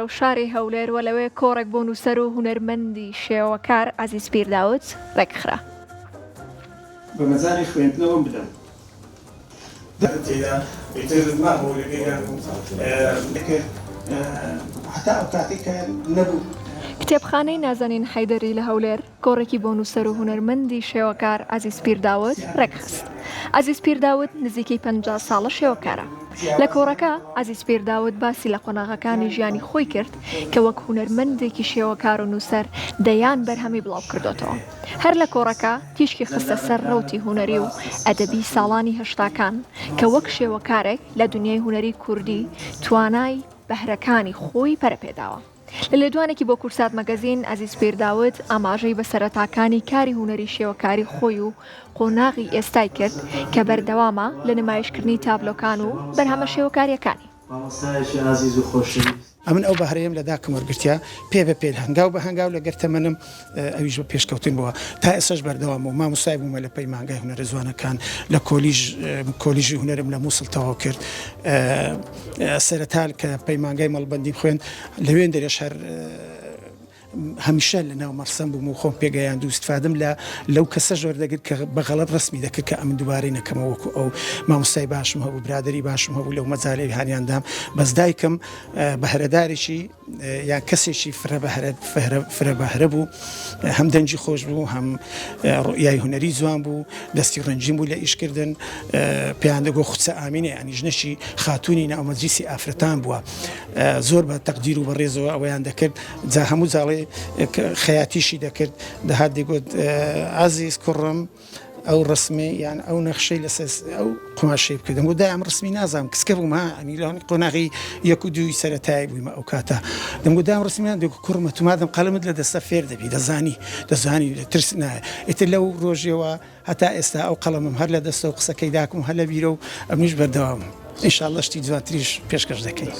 بەرەو شاری هەولێر و لەوێ کۆڕێک بۆ نووسەر و هونەرمەندی شێوەکار عەزیز پیرداود ڕێکخرا. بە مەجالی خوێندنەوەم بدەن. تێدا ئیتر مابوو لەگەڵیان و دەکرد هەتا ئەو کاتەی کە نەبوو. کتێبخانەی نازەنین حەیدەری لە هەولێر کۆڕێکی بۆ نووسەر و هونەرمەندی شێوەکار عەزیز پیرداود ڕێکخست. عەزیز پیرداود نزیکەی 50 ساڵە شێوەکارە. لە کۆڕەکە عەزیز پیرداود باسی لە قۆناغەکانی ژیانی خۆی کرد کە وەک هونەرمەندێکی شێوەکار و نووسەر دەیان بەرهەمی بڵاوکردۆتەوە. هەر لە کۆڕەکە تیشکی خستە سەر ڕەوتی هونەری و ئەدەبی ساڵانی هەشتاکان کە وەک شێوەکارێک لە دونیای هونەری کوردی توانای بەهرەکانی خۆی پەرەپێداوە. لە لێدوانێکی بۆ کوردسات مەگەزین عەزیز پیرداود ئاماژەی بە سەرەتاکانی کاری هونەری شێوەکاری خۆی و قۆناغی ئێستای کرد کە بەردەوامە لە نمایشکردنی تابلۆکان و بەرهەمە شێوەکارییەکانی. مامۆستایەکی ئازیز و خۆشەویست. ئەمن ئەو بەهرەیەم لە داکم وەرگرتیە پێ بە پێ هەنگاو بە هەنگاو لە گەر تەمەنم ئەویش بە پێشکەوتن بووە تا ئێستاش بەردەوامە و مامۆستای بوومە لە پەیمانگای هونەرە جوانەکان لە کۆلیژ کۆلیژی هونەرم لە مووسڵ تەواو کرد سەرەتا کە پەیمانگای مەڵبەندیم خوێند لەوێن دەرێش هەر هەمیشە لە ناو مەرسەم بووم و خۆم پێگەیاند و ئیستفادەم لە لەو کەسەش وەردەگرت کە بە غەڵەت ڕەسمی دەکرد کە ئەمن دووبارەی نەکەمەوە وەکو ئەو مامۆستای باشم هەبوو برادەری باشم هەبوو لەو مەجالەی هانیان دام بەس دایکم بەهرەدارێکی یان کەسێکی فرە بەهرە فرە بەهرە بوو هەم دەنگی خۆش بوو هەم ڕوئیای هونەری جوان بوو دەستی ڕەنگین بوو لە ئیشکردن پێیان دەگۆ خوچە ئامینە یانی ژنەکی خاتوونی ناو مەجلیسی ئافرەتان بووە زۆر بە تەقدیر و بە ڕێزەوە ئەوەیان دەکرد جا هەموو جاڵێ خەیاتیشی دەکرد دەهات دەگوت ئازیز کوڕم ئەو ڕسمێ یان ئەو نەخشەی لەسەر ئەو قوماشەی بکردم و دایم ڕسمی نازانم کسکە بووم ها ئەنی لە قۆناغی یەک و دووی سەرەتایی بوویمە ئەو کاتە دەمگوت دایم ڕسمیان دەگوت کوڕمە تو مادەم قەڵەمت لە دەستە فێر دەبی دەزانی دەزانی ترس نایە ئیتر لەو ڕۆژەوە هەتا ئێستا ئەو قەڵەمم هەر لە دەستە و قسەکەی داکم هەر لە بیرە و ئەمنیش بەردەوامم ئینشاءاللە شتی جوانتریش پێشکەش دەکەین.